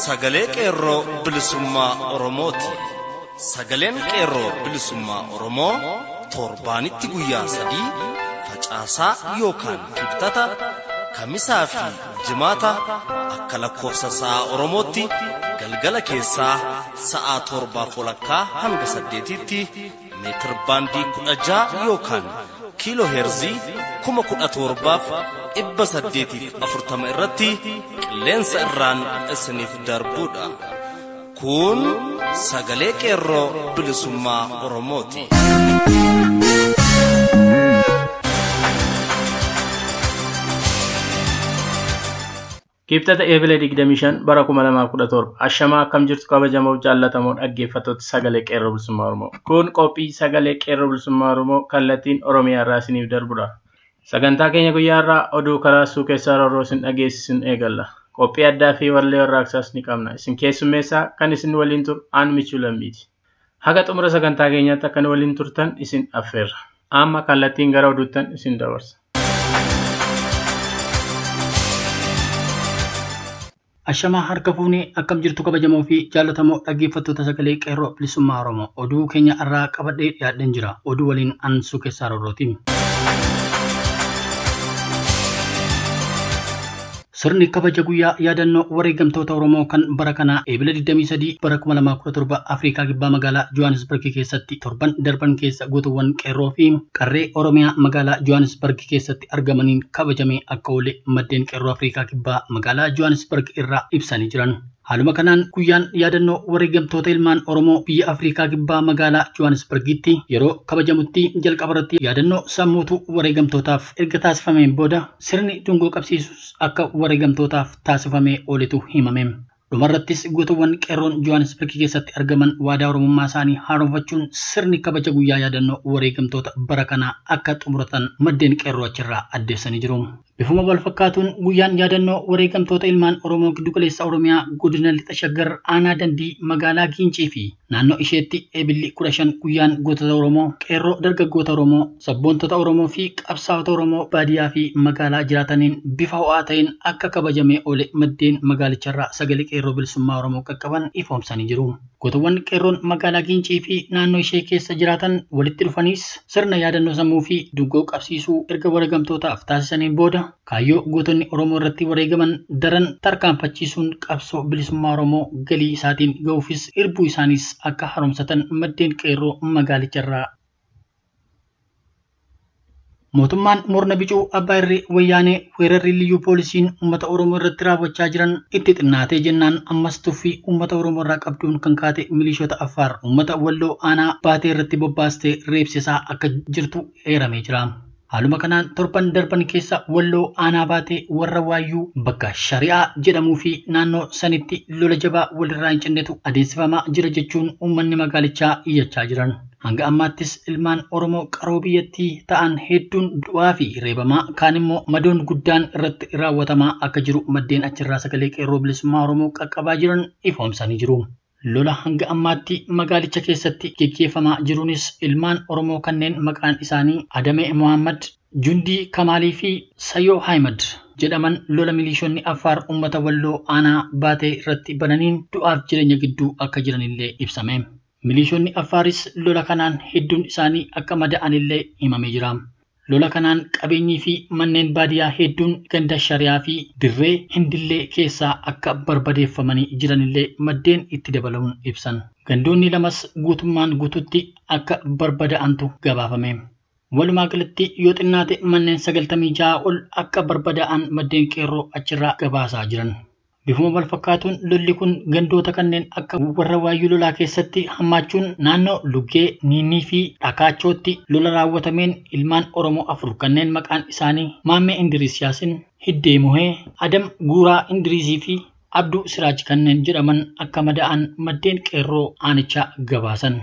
Sagalee Qeerroo Bilisummaa Oromooti. Sagaleen Qeerroo Bilisummaa Oromoo torbaanitti guyyaa 3 facaasaa yookaan kibxata kamisaa fi jimaata akka lakkoofsa sa'a Oromootti galgala keessaa sa'a 7:30 hanga 8tti meetir baandii 16 yookaan kiiloo heerzii 17,840 irratti qilleensa irraan isiniif darbuudha. Kun sagalee Qeerroo Bilisummaa Oromooti. Kibxata Eebila 25 bara 2017 ashamaa akkam jirtu kabajamoo jaallatamoo dhaggeeffattoota sagalee Qeerroo Bilisummaa Oromoo. Kun qophii sagalee Qeerroo Bilisummaa Oromoo kallattiin Oromiyaa irraa isiniif darbudha. Sagantaa keenya guyyaa irraa oduu karaa suukeessaa roorroo isin dhageessisun eegalla. Qophii addaa fi wallee warraaqsaas ni qabna. Isin keessummeessaa kan isin waliin turu aan Michuu Lammiiti. Haga xumura sagantaa keenyaatti akka nu waliin turtan isin affeerra. Amma kallattiin gara oduuttan isin dabarsa. Ashamaa harka fuunee akkam jirtu kabajamoo fi jaallatamoo dhaggeeffattoota sagalee Qeerroo Bilisummaa Oromoo. Oduu keenya irraa qabadhee dhiyaadheen jira. Oduu waliin an Suukeessaa Roorrooti. Sirni kabaja guyyaa yaadannoo wareegamtoota Oromoo kan bara kanaa Eebila 23 bara 2017 Afrikaa Kibbaa magaalaa Johannesburg keessatti torban darban keessa guutuuwwan qeerroo fi qarree Oromiyaa magaalaa Johannesburg keessatti argamaniin kabajamee akka oole maddeen qeerroo Afrikaa Kibbaa magaalaa Johannesburg irraa ibsanii jiran. Haaluma kanaan guyyaan yaadannoo wareegamtoota ilmaan Oromoo biyya Afrikaa Kibbaa magaalaa Johannesburgitti yeroo kabajamutti jalqaba irratti yaadannoo sammuutu wareegamtootaaf erga taasifameen booda sirni dungoo qabsiisus akka wareegamtootaaf taasifamee ooletu himame. Dhumarrattis guutuuwwan qeerroon Johannesburg keessatti argaman waadaa Oromummaa isaanii haaromfachuun sirni kabaja guyyaa yaadannoo wareegamtoota bara kanaa akka xumuratan maddeen qeerroo achirraa addeessanii jiru. Bifuma wal fakkaatuun guyyaan yaadannoo wareegamtoota ilmaan Oromoo giddugaleessa Oromiyaa godina Lixa Shaggar aanaa Dandii magaalaa Giincii fi naannoo isheetti Eebilli 15 guyyaan gootota Oromoo, qeerroo dargaggoota Oromoo, sabboontota Oromoo fi qabsaa'ota Oromoo baadiyyaa fi magaalaa jiraataniin bifa ho'aa ta'een akka kabajamee oole maddeen magaalicharraa sagalee Qeerroo Bilisummaa Oromoo qaqqaban ifoomsanii jiru. Gootawwan qeerroon magaalaa Giincii fi naannoo ishee keessa jiraatan walitti dhufaniis sirna yaadannoo sammuu fi dungoo qabsiisuu erga wareegamtootaaf taasisaniin booda kaayyoo gootonni Oromoo irratti wareegaman daran tarkaanfachiisuun qabsoo bilisummaa Oromoo galii isaatiin ga'uufis irbuu isaaniis akka haaromsatan maddeen qeerroo magaalicharraa. Mootummaan murna bicuu abbaa irree wayyaanee weerarri liyyuu poolisiin uummata Oromoo irratti raawwachaa jiran itti xinnaatee jennaan ammas tuffii uummata Oromoo irraa qabduun kan kaate milishoota Affaar uummata Walloo aanaa baatee irratti bobbaastee reebsisaa akka jirtu eeramee jira. Haaluma kanaan torban darban keessa Walloo aanaa baatee warra Waayyuu bakka Shari'aa jedhamuu fi naannoo sanitti lola jabaa walirraa hin cinnetu adeemsifamaa jira jechuun uummanni magaalichaa iyyachaa jiran. Hanga ammaattis ilmaan Oromoo qaroo biyyattii ta'an hedduun du'aa fi reebamaa kaan immoo madoon guddaan irratti raawwatamaa akka jiru maddeen achirraa sagalee Qeerroo Bilisummaa Oromoo qaqqabaa jiran ifoomsanii jiru. Lola hanga ammaatti magaalicha keessatti geggeeffamaa jiruunis ilmaan Oromoo kanneen maqaan isaanii Adamee Mohammad, Jundii Kamaalii fi Sayyoo Haimad jedhaman lola milishoonni Affaar uummata Walloo aanaa baatee irratti bananiin du'aaf jireenya gidduu akka jiranillee ibsame. Milishoonni Affaaris lola kanaan hedduun isaanii akka mada'anillee himamee jira. Lola kanaan qabeenyii fi manneen baadiyyaa hedduun ganda Shari'aa fi dirree Hindillee keessaa akka barbadeeffamanii jiranillee maddeen itti dabaluun ibsan. Gandoonni lamas guutummaan guututti akka barbada'antu gabaafame. Walumaa galatti yoo xinnaate manneen 96 ol akka barbada'an maddeen qeerroo achirraa gabaasaa jiran. Bifuma wal fakkaatuun lolli kun gandoota kanneen akka warra Waayyuu lolaa keessatti hammaachuun naannoo Luggee, Niinnii fi Dhakaachootti lola raawwatameen ilmaan Oromoo 4 kanneen maqaan isaanii Maammee Indiriis Yaasin, Hiddee Muhee, Adam Guuraa Indiriisii fi Abduu Siraaj kanneen jedhaman akka mada'an maddeen qeerroo aanichaa gabaasan.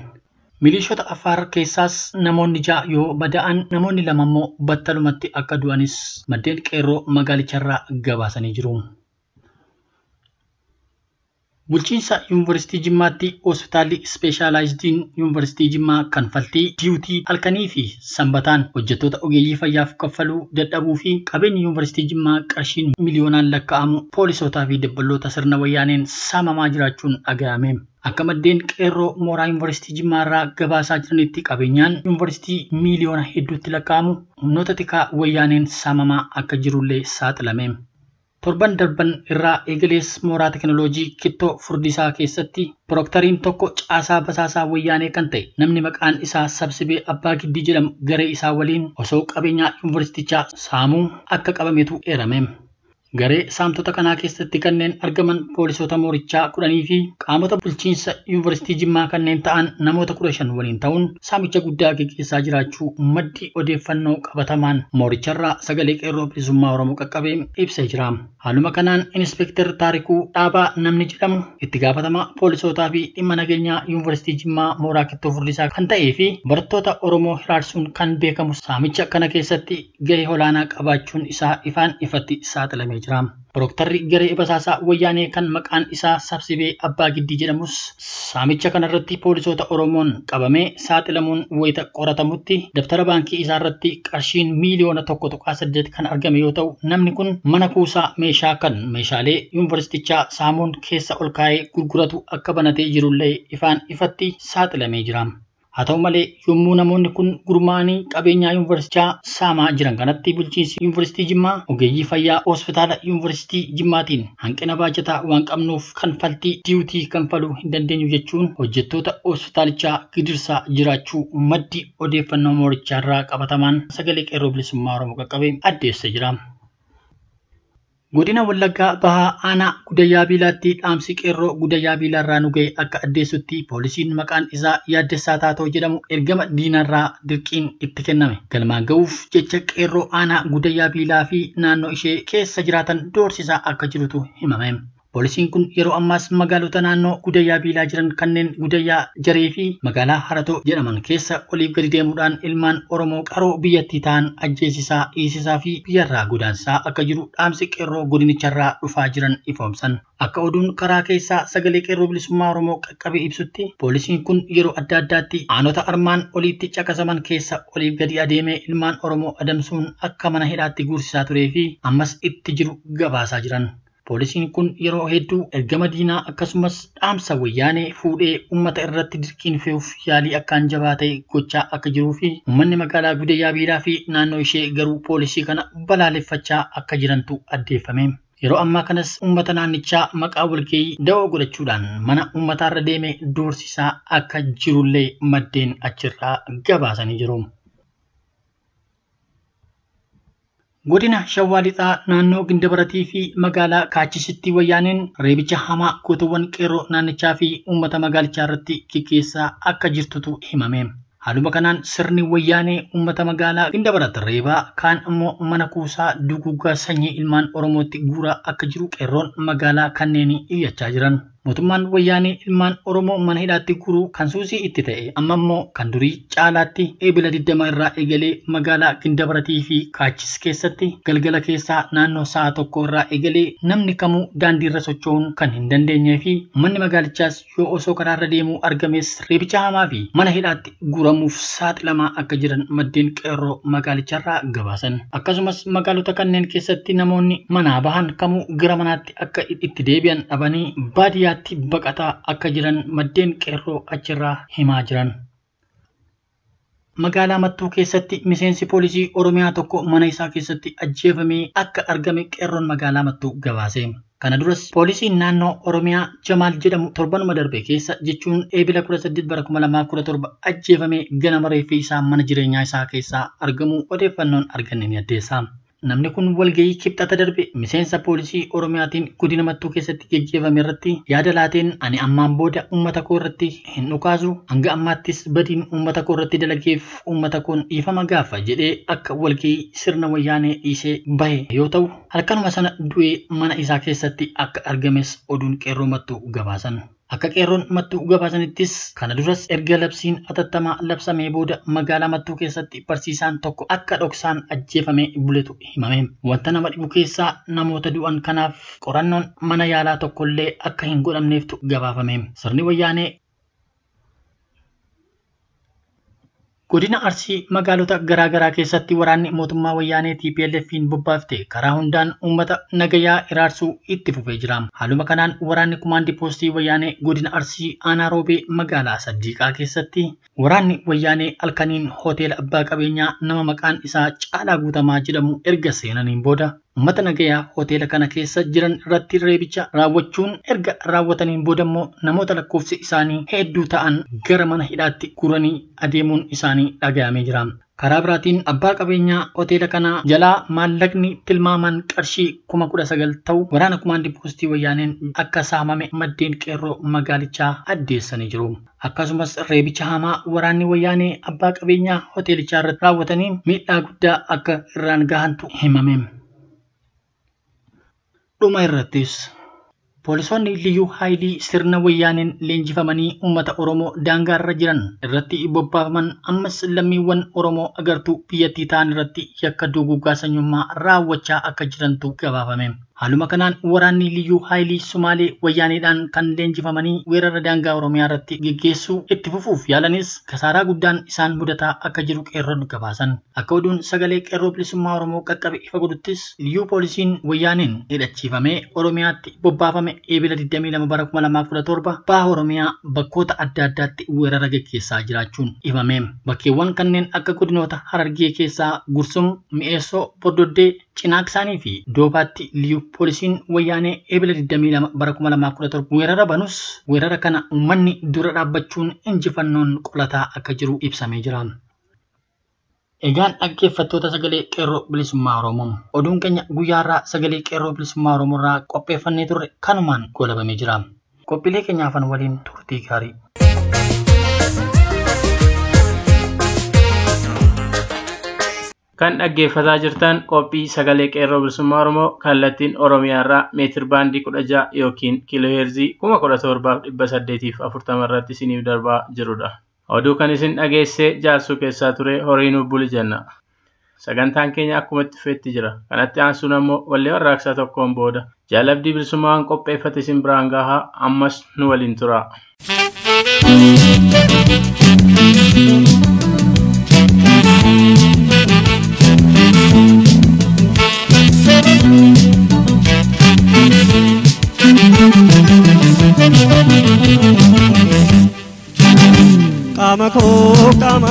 Milishoota Affaar keessaas namoonni 6 yoo mada'an namoonni 2 immoo battalumatti akka du'anis maddeen qeerroo magaalicharraa gabaasanii jiru. Bulchiinsa Yuunivarsiitii Jimmaatti Hospitaalli Ispeeshaalaayizidiin Yuunivarsiitii Jimmaa kanfaltii diiwutii halkanii fi sanbataan hojjettoota ogeeyyii fayyaaf kaffaluu dadhabuu fi qabeenyi Yuunivarsiitii Jimmaa qarshiin miliyoonaan lakkaa'amu poolisootaa fi dabballoota sirna wayyaaneen saamamaa jiraachuun dhaga'ame. Akka maddeen qeerroo mooraa Yuunivarsiitii Jimmaa irraa gabaasaa jiranitti qabeenyaan yuunivarsiitii miiliyoona hedduutti lakkaa'amu humnoota tikaa wayyaaneen saamamaa akka jirullee saaxilame. Torban darban irraa eegalees mooraa teekinooloojii Kittoo Furdisaa keessatti pirooktariin tokko caasaa basaasaa wayyaanee kan ta'e namni maqaan isaa Sabsibee Abbaa Giddii jedhamu garee isaa waliin osoo qabeenyaa yuunivarsiitichaa saamuu akka qabametu eerame. Garee saamtota kanaa keessatti kanneen argaman poolisoota moorichaa 10 fi qaamota bulchiinsa yuunivarsiitii Jimmaa kanneen ta'an namoota 15 waliin ta'uun saamicha guddaa gaggeessaa jiraachuu maddi odeeffannoo qabatamaan mooricharraa sagalee qeerroo bilisummaa Oromoo qaqqabee ibsee jira. Haaluma kanaan Inspektar Taarikuu Dhaabaa namni jedhamu itti gaafatamaa poolisootaa fi dhimma nageenyaa yuunivarsiitii Jimmaa mooraa Kittoo Furdisaa kan ta'ee fi barattoota Oromoo hiraarsuun kan beekamu saamicha kana keessatti gahee olaanaa qabaachuun isaa ifaan ifatti saaxilamee jira. Pirooktari garee basaasaa wayyaanee kan maqaan isaa Sabsibee Abbaa Giddii jedhamus saamicha kanarratti poolisoota Oromoon qabamee saaxilamuun wayita qoratamutti dabtara baankii isaarratti qarshiin miiliyoona 1.8 kan argame yoo ta'u namni kun mana kuusaa meeshaa kan meeshaalee yuunivarsiitichaa saamuun keessa ol kaa'ee gurguratu akka banatee jirullee ifaan ifatti saaxilamee jira. Haa ta'u malee yommuu namoonni kun gurmaa'anii qabeenyaa yuunivarsiitichaa saamaa jiran kanatti bulchiinsi yuunivarsiitii Jimmaa ogeeyyii fayyaa hospitaala yuunivarsiitii Jimmaatiin hanqina baajataa waan qabnuuf kanfaltii diiwutii kanfaluu hin dandeenyu jechuun hojjettoota hospitaalichaa gidirsaa jiraachuu maddi odeeffannoo moorichaarraa qabatamaan sagalee qeerroo bilisummaa Oromoo qaqqabee addeessee jira. Godina Wallaggaa Bahaa Aanaa Gudayyaa Biilaatti dhaamsi qeerroo Gudayyaa Biilaarraa nu ga'e akka addeessutti poolisiin maqaan isaa Yaaddessaa Taatoo jedhamu ergama diinarraa dirqiin itti kenname. Galmaan ga'uuf jecha qeerroo Aanaa Gudayyaa Biilaa fi naannoo ishee keessa jiraatan doorsisaa akka jirutu himame. Poolisiin kun yeroo ammaas magaalota naannoo Gudayyaa Biilaa jiran kanneen Gudayyaa Jaree fi magaalaa Haratoo jedhaman keessa oliif gadi deemuudhaan ilmaan Oromoo qaroo biyyattii ta'an ajjeesisaa, hiisisaa fi biyyarraa godaansisaa akka jiru dhaamsi qeerroo godinicharraa dhufaa jiran ifoomsan. Akka oduun karaa keessaa sagalee qeerroo bilisummaa Oromoo qaqqabe ibsutti poolisiin kun yeroo adda addaatti aanota armaan oliitti caqasaman keessa oliif gadi adeemee ilmaan Oromoo adamsuun akka mana hidhaatti guursisaa turee fi ammas itti jiru gabaasaa jiran. Poolisiin kun yeroo hedduu ergama diinaa akkasumas dhaamsa wayyaanee fuudhee uummata irratti dirqiin fe'uuf yaalii akkaan jabaa ta'e gochaa akka jiruu fi uummanni magaalaa Gudayyaa Biilaa fi naannoo ishee garuu poolisii kana balaaleffachaa akka jirantu addeeffame. Yeroo ammaa kanas uummata naannichaa maqaa walgahii da'oo godhachuudhaan mana uummataarra deemee doorsisaa akka jirullee maddeen achirraa gabaasanii jiru. Godina Shawaa Lixaa naannoo Gindabaratii fi magaalaa Kaachisitti wayyaaneen reebicha hamaa gootoowwan qeerroo naannichaa fi uummata magaalichaa irratti gaggeessaa akka jirtutu himame. Haaluma kanaan sirni wayyaanee uummata magaalaa Gindabarat reebaa kaan immoo mana kuusaa duguuggaa sanyii ilmaan Oromootti guuraa akka jiru qeerroon magaalaa kanneen iyyachaa jiran. Mootummaan wayyaanee ilmaan Oromoo mana hidhaatti guuruu kan suusii itti ta'e amma immoo kan durii caalaatti eebila 20 irraa eegalee magaalaa Gindabaratii fi Kaachis keessatti galgala keessaa naannoo sa'a 1 irraa eegalee namni kamuu daandiirra socho'uun kan hin dandeenyee fi manni magaalichaas yoo osoo karaarra deemuu argames reebicha hamaa fi mana hidhaatti guuramuuf saaxilamaa akka jiran maddeen qeerroo magaalicharraa gabaasan. Akkasumas magaalota kanneen keessatti namoonni manaa bahan kamuu gara manaatti akka itti deebi'an dhabanii baadiyyaa baqataa akka jiran maddeen qeerroo achirraa himaa jiran. Magaalaa Mattuu keessatti miseensi poolisii Oromiyaa tokko mana isaa keessatti ajjeefamee akka argame qeerroon magaalaa Mattuu gabaase. Kana duras poolisiin naannoo Oromiyaa Jamaal jedhamu torbanuma darbe keessa jechuun eebila 18 bara 2017 ajjeefamee ganama reeffi isaa mana jireenyaa isaa keessaa argamu odeeffannoon arganne ni addeessa. Namni kun walgahii kibxata darbe miseensa poolisii Oromiyaatiin godina Mattuu keessatti geggeeffame irratti yaada laateen ani ammaan booda uummata koo irratti hin dhukaasu hanga ammaattis badiin uummata koo irratti dalageef uummata koon dhiifama gaafa jedhee akka walgahii sirna wayyaanee dhiisee bahe yoo ta'u halkanuma sana du'ee mana isaa keessatti akka argames oduun qeerroo Mattuu gabaasan. Akka qeerroon Mattuu gabaasanittis kana duras erga labsiin atattamaa labsamee booda magaalaa Mattuu keessatti barsiisaan tokko akka dhoksaan ajjeefamee buletu himame. Wanta nama dhibu keessaa namoota du'an kanaaf qorannoon mana yaalaa tokkollee akka hin godhamneeftu gabaafame. Sirni wayyaanee Godina Arsii magaalota garaagaraa keessatti waraanni mootummaa wayyaanee TPLF'n bobbaafte karaa hundaan uummata nagayaa iraarsuu itti fufee jira. Haaluma kanaan waraanni kumaandii poostii wayyaanee godina Arsii aanaa Roobee magaalaa Saddiiqaa keessatti waraanni wayyaanee halkaniin hoteela abbaa qabeenyaa nama maqaan isaa Caalaa Guutamaa jedhamu erga seenaniin booda uummata nagayaa hoteela kana keessa jiran irratti reebicha raawwachuun erga raawwataniin booda immoo namoota lakkoofsi isaanii hedduu ta'an gara mana hidhaatti guranii adeemuun isaanii dhaga'amee jira. Karaa biraatiin abbaa qabeenyaa hoteela kanaa jalaa maallaqni tilmaamaan qarshii 19,000 ta'u waraana kumaandii poostii wayyaaneen akka saamame maddeen qeerroo magaalichaa addeessanii jiru. Akkasumas reebicha hamaa waraanni wayyaanee abbaa qabeenyaa hoteelichaa irratti raawwataniin miidhaa guddaa akka irraan gahantu himame. Dhuma irrattis poolisoonni liyyuu haayilii sirna wayyaaneen leenjifamanii uummata Oromoo daangaarra jiran irratti bobbaafaman ammas lammiiwwan Oromoo agartuu biyyattii ta'an irratti yakka duguuggaa sanyummaa raawwachaa akka jirantu gabaafame. Haaluma kanaan waraanni liyyuu haayilii Sumaalee wayyaaneedhaan kan leenjifamanii weerara daangaa Oromiyaa irratti geggeessuu itti fufuuf yaalanis kasaaraa guddaan isaan mudataa akka jiru qeerroon gabaasan. Akka oduun sagalee qeerroo bilisummaa Oromoo qaqqabe ifa godhuttis liyyuu poolisiin wayyaaneen hidhachiifamee Oromiyaatti bobbaafame eebila 22 bara 2017 baha Oromiyaa bakkoota adda addaatti weerara geggeessaa jiraachuun ifame. Bakkeewwan kanneen akka godinoota Harargee keessaa Gursum, Mi'eessoo, Bordoddee, Cinaaqsaanii fi Doobaatti liyyuu poolisiin wayyaanee eebila 22 bara 2017 weerara banus weerara kana uummanni dura dhaabbachuun injifannoon qolataa akka jiru ibsamee jira. Egaan dhaggeeffattoota sagalee qeerroo bilisummaa Oromoo oduun keenya guyyaarraa sagalee qeerroo bilisummaa Oromoo irraa qopheeffannee turre kanumaan goolabamee jira. Qophiilee keenyaafan waliin turtii gaarii. Kan dhaggeeffataa jirtan qophii sagalee qeerroo bilisummaa Oromoo kallattiin Oromiyaa irraa meetir baandii 16 yookiin kiiloo heerzii 17,840 irratti isiniif darbaa jirudha. Oduu kan isin dhageesse jaarsuu keessaa ture horiinuu buli jenna. Sagantaan keenya akkuma itti fufetti jira. Kanatti aansuun ammoo wallee warraaqsaa tokkoon booda jaalabdii bilisummaa waan qopheeffate isin biraan gahaa ammas nu waliin tura. Qaama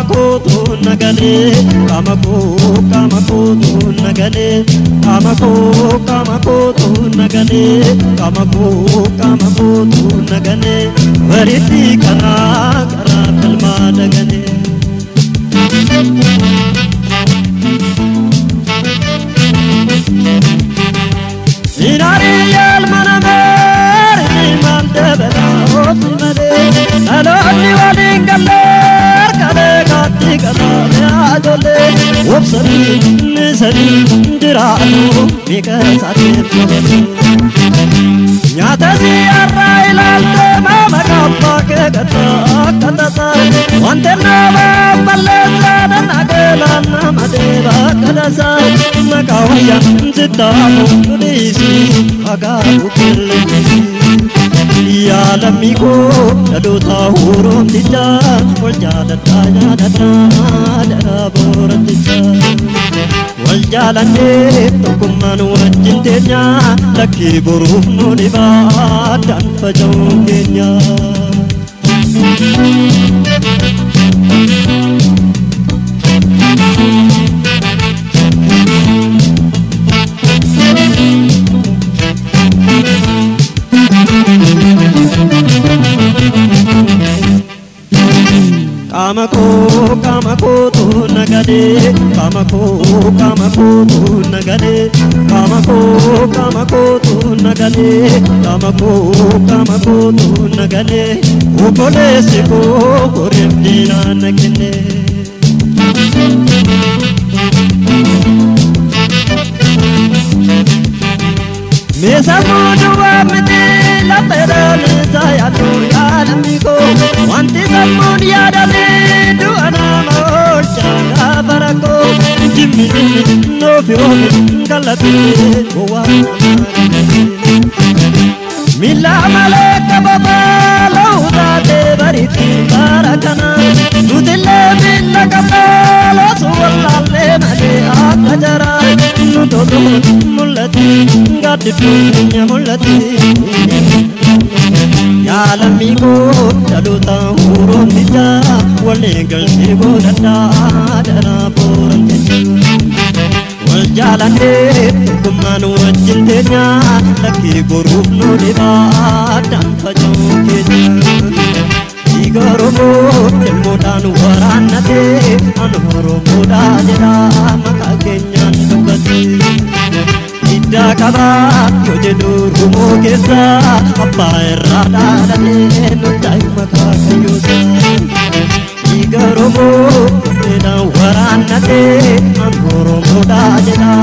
kootu nagalee qaama koo qaama kootu nagalee qaama koo qaama kootu nagalee qaama koo qaama kootu nagalee walitti karaa karaa falmaa dagalee. Inaari yaalmana meeri maal dabalaa ooti malee dhaloonni waliin gallee kalee kaatti qabaame ajoollee obsanii nisanii jiraatu miqeessaatti tolee. Nyaata si har'a ilaaltee maama kabbaa kee gattaa akka tasaa wanta nama balleessaa danaa keelaan nama deebaa akka tasaa maqaa wayyaa sittaamu dhiisii hagaabu qilleensi. Yaa lammii koo dhaloota horoomtichaa wal jaaladhaa yaadadhaa dhala boorantichaa. Wal jaalannee tokkummaan wajjin teenya lakkii boruuf nu dhibaa addaan faca'uun keenya. Qaama koo qaama kootu nagalee qaama koo qaama kootu nagalee qaama koo qaama kootu nagalee qaama koo qaama kootu nagalee obboleessi koo horiif diinaa na kenne. Meeshaa muuduu miti lafa irraa yaadu jettee gowwaa namaa galtee. Mila malee qababaa lawwaatee bariitti bara kana nutillee mila qabaa loosu wallaallee malee akka jaraa nu toluu mul'ati gaaddidduu keenya mul'ati. Yaalamii koo dhaloota huroomtichaa waliin galtee godhadhaa daraa boorantichaa. Wal jaalannee tokkummaan wajjin teenya lakkii goruuf nu dhibaa addaan faca'uu keenya. Dhiiga Oromoo ilmoodhaan waraannatee an Oromoodhaa jedhaa maqaa keenyaan dubbate. Hiddaa qabaa yoo jedhu Oromoo keessa abbaa irraa dhaalatee nutti maqaa kayyoosa. Dhiiga Oromoo ilmoodhaan waraannatee an Oromoodhaa jedhaa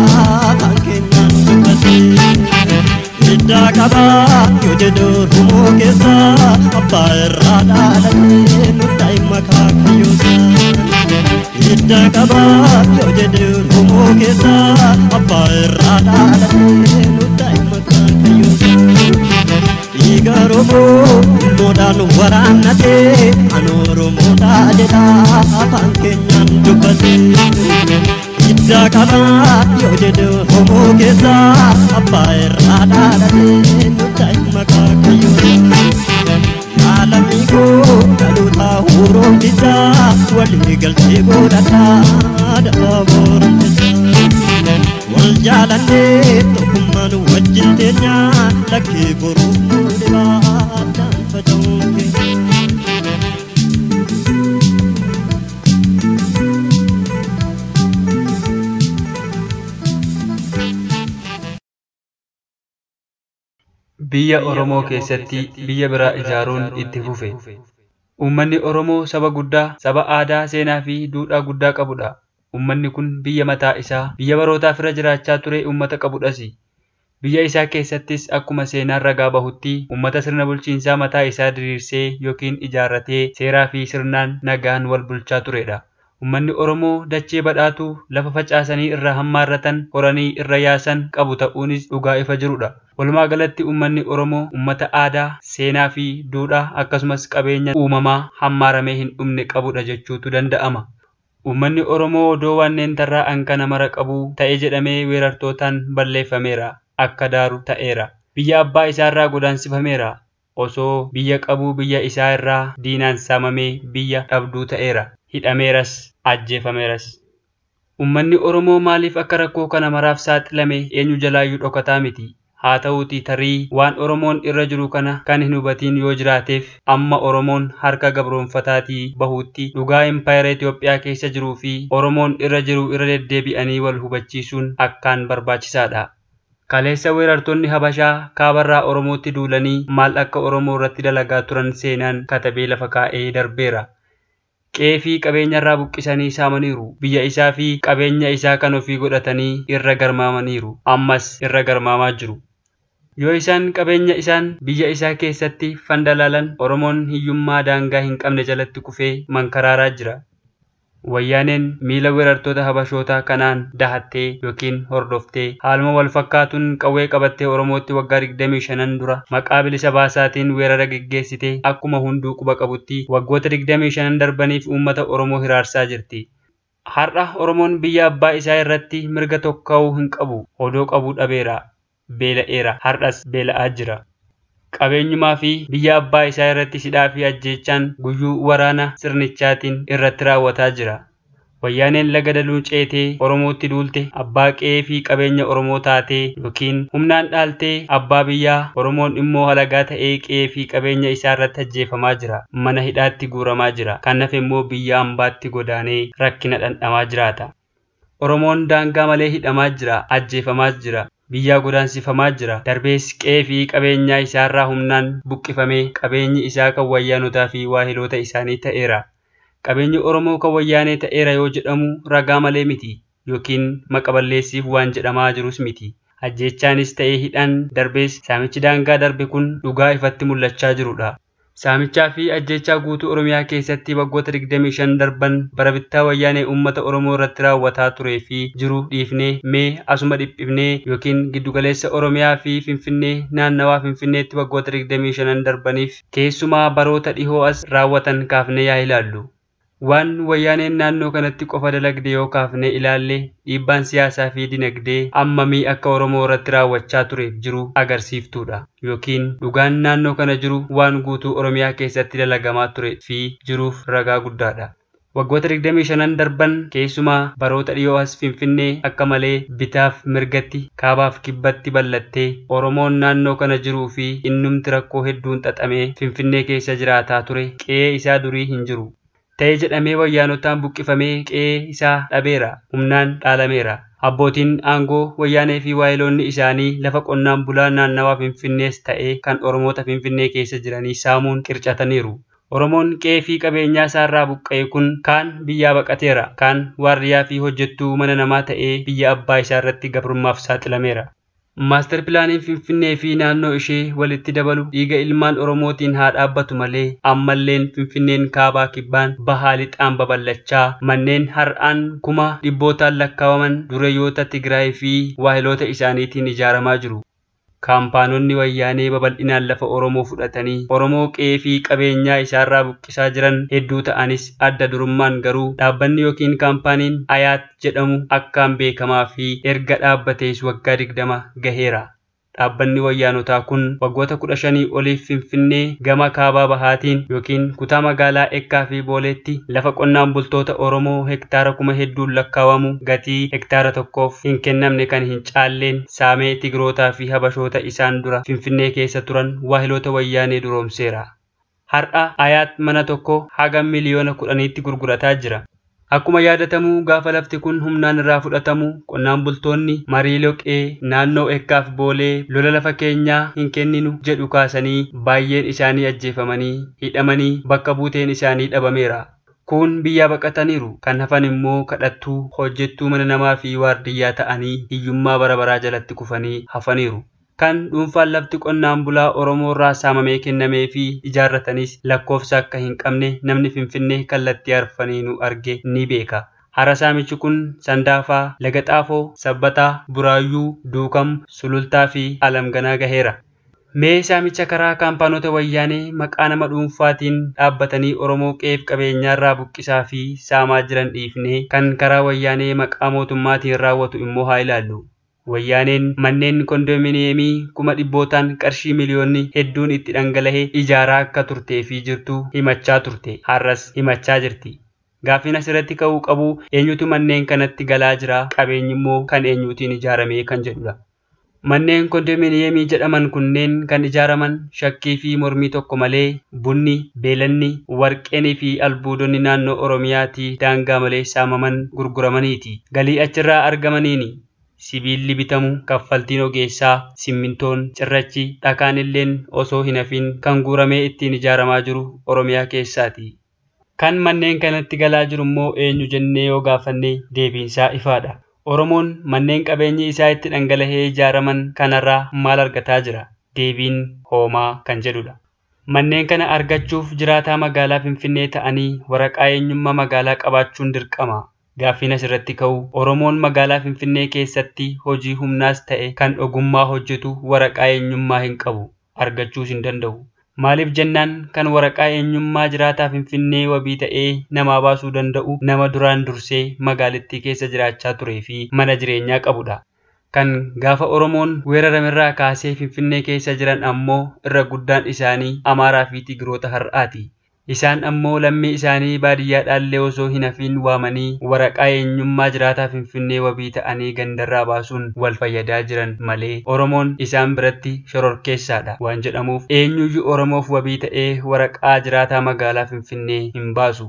afaan keenyaan dubbate. Hiddaa qabaa yoo jedhu Oromoo keessa abbaa irraa dhaalatee nutti maqaa kayyoosa. Hiddaa qabaa yoo jedhu Oromoo keessa abbaa irraa dhaalatee nutti maqaa kayyoosa. Dhiiga Oromoo ilmoodhaan waraannatee an Oromoodhaa jedhaa afaan keenyaan dubbate. Hiddaa qabaa yoo jedhu Oromoo keessa abbaa irraa dhaalatee nutti maqaa kayyoosa. Yaalamii koo dhaloota huroomtichaa walii galtee godhadhaa dhabaa boorantichaa. Wal jaalannee tokkummaan wajjin teenya lakkii boruuf nu dhibaa addaan faca'uun keenya. Biyya Oromoo keessatti biyya biraa ijaaruun itti fufe. Uummanni Oromoo saba guddaa, saba aadaa, seenaa fi duudhaa guddaa qabudha. Uummanni kun biyya mataa isaa, biyya barootaaf irra jiraachaa ture uummata qabudhas. Biyya isaa keessattis akkuma seenaan ragaa bahutti uummata sirna bulchiinsaa mataa isaa diriirsee yookiin ijaarratee seeraa fi sirnaan nagaan wal bulchaa turedha. Uummanni Oromoo dachee badhaatuu lafa facaasanii irra hammaarratan, horanii irra yaasan qabu ta'uunis dhugaa ifa jirudha. Walumaa galatti uummanni Oromoo uummata aadaa, seenaa fi duudhaa akkasumas qabeenya uumamaa hammaaramee hin dhumne qabudha jechuutu danda'ama. Uummanni Oromoo odoo wanneen tarraa'an kana mara qabu ta'e jedhamee weerartootaan balleeffameera. Akka daaru ta'eera. Biyya abbaa isaarraa godaansifameera. Osoo biyya qabuu biyya isaa irraa diinaan saamamee biyya dhabduu ta'eera. Hidhameeras, ajjeefameeras. Uummanni Oromoo maaliif akka rakkoo kana maraaf saaxilame eenyu jalaayyuu dhokataa miti. Haa ta'uutii tarii waan Oromoon irra jiru kana kan hin hubatiin yoo jiraateef amma Oromoon harka gabroonfataatii bahuutti dhugaa impaayera Itoophiyaa keessa jiruu fi Oromoon irra jiru irra deddeebi'anii wal hubachiisuun akkaan barbaachisaadha. Kaleessa weerartoonni Habashaa kaabarraa Oromootti duulanii maal akka Oromoo irratti dalagaa turan seenaan katabee lafa kaa'ee darbeera. Qe'ee fi qabeenyarraa buqqisanii saamaniiru. Biyya isaa fi qabeenya isaa kan ofii godhatanii irra garmaamaniiru. Ammas irra garmaamaa jiru. Yoo isaan qabeenya isaan biyya isaa keessatti fandalaalan Oromoon hiyyummaa daangaa hin qabne jalatti kufee mankaraaraa jira. Wayyaaneen miila weerartoota Habashootaa kanaan dahattee yookiin hordoftee haaluma wal fakkaatuun qawwee qabattee Oromootti waggaa 25 dura maqaa bilisa baasaatiin weerara geggeessitee akkuma hunduu quba qabutti waggoota 25 darbaniif uummata Oromoo hiraarsaa jirti. Har'a Oromoon biyya abbaa isaa irratti mirga tokka'uu hin qabu. Odoo qabuu dhabeera. Beela'eera. Har'as beela'aa jira. Qabeenyumaa fi biyya abbaa isaa irratti sidhaa fi ajjeechaan guyyuu waraana sirnichaatiin irratti raawwataa jira. Wayyaaneen laga daluu ceetee Oromootti duulte abbaa qe'ee fi qabeenya Oromoo taatee yookiin humnaan dhaaltee abbaa biyyaa Oromoon immoo halagaa ta'ee qe'ee fi qabeenya isaa irratti ajjeefamaa jira. Mana hidhaatti guuramaa jira. Kan hafe immoo biyya ambaatti godaanee rakkina dhandhamaa jiraata. Oromoon daangaa malee hidhamaa jira, ajjeefamaas jira. Biyyaa godaansifamaa jira. Darbees qe'ee fi qabeenya isaarraa humnaan buqqifamee qabeenyi isaa kan wayyaanotaa fi waahiloota isaanii ta'eera. Qabeenyi Oromoo kan wayyaanee ta'eera yoo jedhamu ragaa malee miti yookiin maqa balleessiif waan jedhamaa jirus miti. Ajjeechaanis ta'ee hidhaan darbees saamichi daangaa darbe kun dhugaa ifatti mul'achaa jirudha. Saamichaa fi ajjeechaa guutuu Oromiyaa keessatti waggoota 25 darban bara bittaa wayyaanee uummata Oromoo irratti raawwataa turee fi jiru dhiifnee mee asuma dhiphifnee yookiin giddugaleessa Oromiyaa fi Finfinnee naannawaa Finfinneetti waggoota 25 darbaniif keessumaa baroota dhihoo as raawwatan kaafnee yaa ilaallu. Waan wayyaaneen naannoo kanatti qofa dalagde yoo kaafnee ilaalle dhiibbaan siyaasaa fi dinagdee ammamii akka Oromoo irratti raawwachaa tureef jiru agarsiiftuudha. Yookiin dhugaan naannoo kana jiru waan guutuu Oromiyaa keessatti dalagamaa ture fi jiruuf ragaa guddaadha. Waggoota 25 darban keessumaa baroota dhiyoo as Finfinnee akka malee bitaaf mirgatti kaabaaf kibbatti bal'attee Oromoon naannoo kana jiruu fi innumti rakkoo hedduun xaxamee Finfinnee keessa jiraataa ture qe'ee isaa durii hin jiru. Ta'ee jedhamee wayyaanotaan buqqifamee qe'ee isaa dhabeera, humnaan dhaalameera. Abbootiin aangoo wayyaanee fi waayiloonni isaanii lafa qonnaan bulaa naannawaa Finfinnees ta'ee kan Oromoota Finfinnee keessa jiranii saamuun qircataniiru. Oromoon qe'ee fi qabeenyaa isaarraa buqqa'e kun kaan biyyaa baqateera, kaan waardiyyaa fi hojjettuu mana namaa ta'ee biyya abbaa isaarratti gabrummaaf saaxilameera. Maastar pilaaniin Finfinnee fi naannoo ishee walitti dabalu dhiiga ilmaan Oromootiin haa dhaabbatu malee ammalleen Finfinneen kaabaa kibbaan bahaa lixaan babal'achaa manneen har'aan kuma dhibbootaan lakkaawaman dureeyyoota Tigraay fi waahiloota isaaniitiin ijaaramaa jiru. Kaampaanonni wayyaanee babal'inaan lafa Oromoo fudhatanii Oromoo qe'ee fi qabeenyaa isaarraa buqqisaa jiran hedduu ta'anis adda durummaan garuu dhaabbanni yookiin kaampaaniin Ayaat jedhamu akkaan beekamaa fi erga dhaabbatees waggaa 20 gaheera. Dhaabbanni wayyaanotaa kun waggoota 15 oliif Finfinnee gama kaabaa bahaatiin yookiin kutaa magaalaa Ekkaa fi Booleetti lafa qonnaan bultoota Oromoo hektaara kuma hedduun lakkaawamu gatii hektaara tokkoof hin kennamne kan hin caalleen saamee Tigrootaa fi Habashoota isaan dura Finfinnee keessa turan waahiloota wayyaanee duroomseera. Har'a Ayaat mana tokko haga miliyoona 10tti gurgurataa jira. Akkuma yaadatamu gaafa lafti kun humnaan irraa fudhatamu qonnaan bultoonni marii loqee naannoo Ekkaaf Boolee lola lafa keenyaa hin kenninu jedhu kaasanii baay'een isaanii ajjeefamanii hidhamanii bakka buuteen isaanii dhabameera. Kun biyyaa baqataniiru kan hafan immoo kadhattuu hojjettuu mana namaa fi waardiyyaa ta'anii hiyyummaa bara baraa jalatti kufanii hafaniiru. Kan dhuunfaan lafti qonnaan bulaa Oromoo irraa saamamee kennamee fi ijaarratanis lakkoofsa akka hin qabne namni Finfinnee kallattii arfaniinuu arge ni beeka. Hara saamichi kun Sandaafaa, Laga Xaafoo, Sabbataa, Buraayyuu, Duukam, Sulultaa fi Alamganaa gaheera. Mee saamicha karaa kaampaanota wayyaanee maqaa nama dhuunfaatiin dhaabbatanii Oromoo qe'eef qabeenyaarraa buqqisaa fi saamaa jiran dhiifnee kan karaa wayyaanee maqaa mootummaatiin raawwatu immoo haa ilaallu. Wayyaaneen manneen kondominiyeemii kuma dhibbootaan qarshii miliyoonni hedduun itti dhangala'ee ijaaraa akka turtee fi jirtu himachaa turte. Har'as himachaa jirti. Gaaffiin asirratti ka'uu qabu eenyutu manneen kanatti galaa jira? Qabeenyi immoo kan eenyuutiin ijaaramee kan jedhudha. Manneen kondominiyeemii jedhaman kunneen kan ijaaraman shakkii fi mormii tokko malee bunni, beelanni, warqeenii fi albuudonni naannoo Oromiyaatii daangaa malee saamaman gurguramaniiti. Galii achirraa argamaniini. Sibiilli bitamu, kaffaltiin ogeessaa, simmintoon, cirrachi, dhakaan illeen osoo hin hafin kan guuramee ittiin ijaaramaa jiru Oromiyaa keessaati. Kan manneen kanatti galaa jiru immoo eenyu jennee yoo gaafanne deebiinsaa ifaadha. Oromoon manneen qabeenyi isaa itti dhangala'ee ijaaraman kanarraa maal argataa jira? Deebiin hoomaa kan jedhudha. Manneen kana argachuuf jiraataa magaalaa Finfinnee ta'anii waraqaa eenyummaa magaalaa qabaachuun dirqama. Gaaffiin asirratti ka'u Oromoon magaalaa Finfinnee keessatti hojii humnaas ta'e kan ogummaa hojjetu waraqaa eenyummaa hin qabu. Argachuus hin danda'u. Maaliif jennaan kan waraqaa eenyummaa jiraataa Finfinnee wabii ta'ee namaa baasuu danda'u nama duraan dursee magaalittii keessa jiraachaa turee fi mana jireenyaa qabudha. Kan gaafa Oromoon weeraramerraa kaasee Finfinnee keessa jiran ammoo irra guddaan isaanii Amaaraa fi Tigiroota har'aati. Isaan ammoo lammii isaanii baadiyyaadhaallee osoo hin hafiin waamanii waraqaa eenyummaa jiraataa Finfinnee wabii ta'anii gandarraa baasuun wal fayyadaa jiran malee Oromoon isaan biratti shororkeessaadha waan jedhamuuf eenyuyyuu Oromoof wabii ta'ee waraqaa jiraataa magaalaa Finfinnee hin baasu.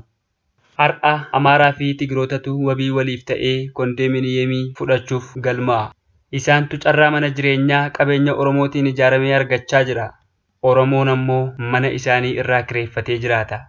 Har'a Amaaraa fi Tigirootatu wabii waliif ta'ee kondominiyeemii fudhachuuf galmaa'a. Isaantu carraa mana jireenyaa qabeenya Oromootiin ijaaramee argachaa jira. Oromoon ammoo mana isaanii irraa kireeffatee jiraata.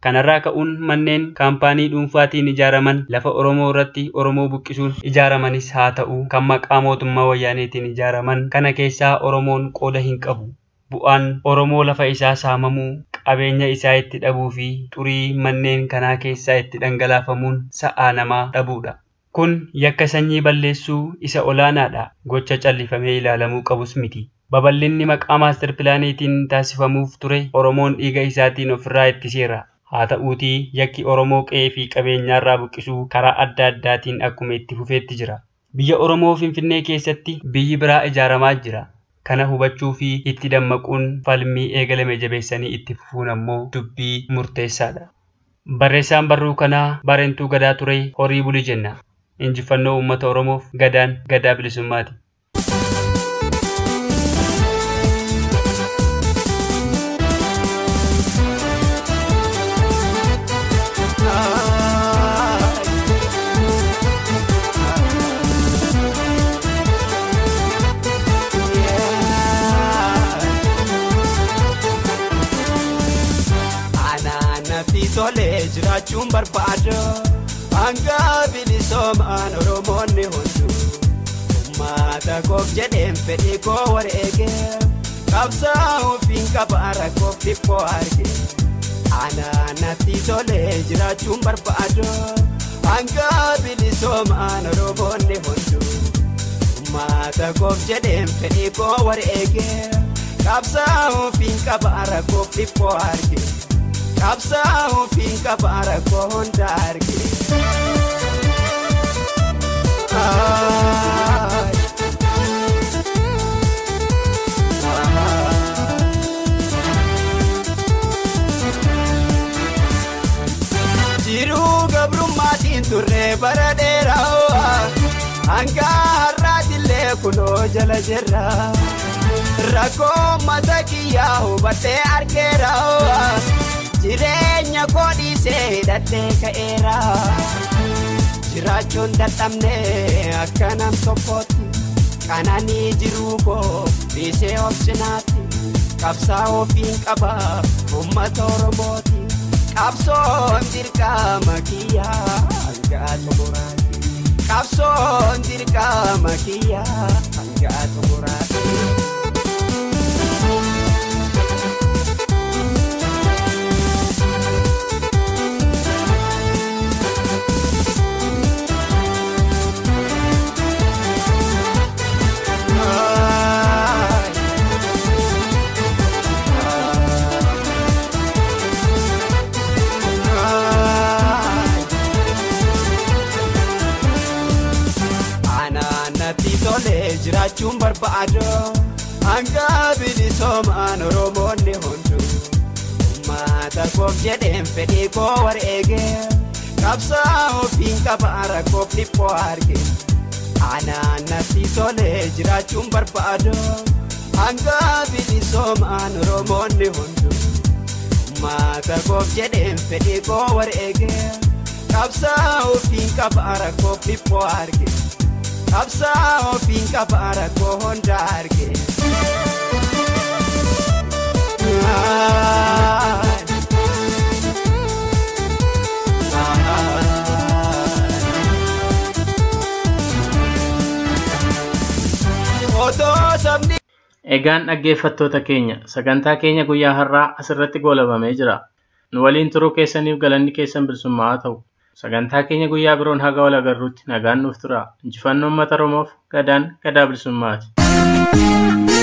Kanarraa ka'uun manneen kaampaanii dhuunfaatiin ijaaraman lafa Oromoo irratti Oromoo buqqisuun ijaaramanis haa ta'u kan maqaa mootummaa wayyaaneetiin ijaaraman kana keessaa Oromoon qooda hin qabu. Bu'aan Oromoo lafa isaa saamamuu, qabeenya isaa itti dhabuu fi xurii manneen kanaa keessaa itti dhangalaafamuun sa'aa namaa dhabuudha. Kun yakka sanyii balleessuu isa olaanaadha. Gocha callifamee ilaalamuu qabus miti. Babal'inni maqaa maastar pilaaniitiin taasifamuuf ture Oromoon dhiiga isaatiin ofirraa ittiseera. Haa ta'uutii yakki Oromoo qe'ee fi qabeenyaarraa buqqisuu karaa adda addaatiin akkuma itti fufeetti jira. Biyya Oromoo Finfinnee keessatti biyyi biraa ijaaramaa jira. Kana hubachuu fi itti dammaquun falmii eegalame jabeessanii itti fufuun ammoo dubbii murteessaadha. Barreessaan barruu kanaa Barentuu Gadaa ture horii buli jenna. Injifannoo uummata Oromoof gadaan gadaa bilisummaati. Tolee jiraachuun barbaada hanga bilisoomaan Oromoonni hunduu uummata koof jedheen fedhii koo wareege qabsaa'uuf hin qaba rakkoof dhiphoo arge anaanatti tolee jiraachuun barbaada hanga bilisoomaan Oromoonni hunduu uummata koof jedheen fedhii koo wareege qabsaa'uuf hin qaba rakkoof dhiphoo arge. Qabsaa'uuf hin qaba rakkoo hunda arge. Jiruu gabrummaatiin turre bara dheeraa hanga har'aatillee kunoo jala jirra. Rakkoo mata kiyyaa hubattee argeera. Jireenya koo dhiisee hidhadhee ka'eera. Jiraachuun dadhabnee akka nam tokkootti qananii jiruu koo dhiisee of cinaatti qabsaa'uuf hin qaba uummata Oromooti. Qabsoon dirqama kiyyaa hanga xumuraatti. Qabsoon dirqama kiyyaa hanga xumuraatti. Jiraachuun barbaada hanga bilisoomaan Oromoonni hunduu uummata koof jedheen fedhii koo wareege qabsaa'uuf hin qaba rakkoof dhiphoo arge anaanatti tolee jiraachuun barbaada hanga bilisoomaan Oromoonni hunduu uummata koof jedheen fedhii koo wareege qabsaa'uuf hin qaba rakkoof dhiphoo arge. Qabsaa'uuf hin qaba rakkoo hunda arge. Egaan dhaggeeffattoota keenya sagantaa keenya guyyaa har'aa asirratti goolabamee jira. Nu waliin turuu keessaniif galanni keessan bilisummaa haa ta'u. Sagantaa keenya guyyaa biroon haga wal agarruutti nagaan nuuf tura. Injifannoo uummata Oromoof gadaan gadaa bilisummaati.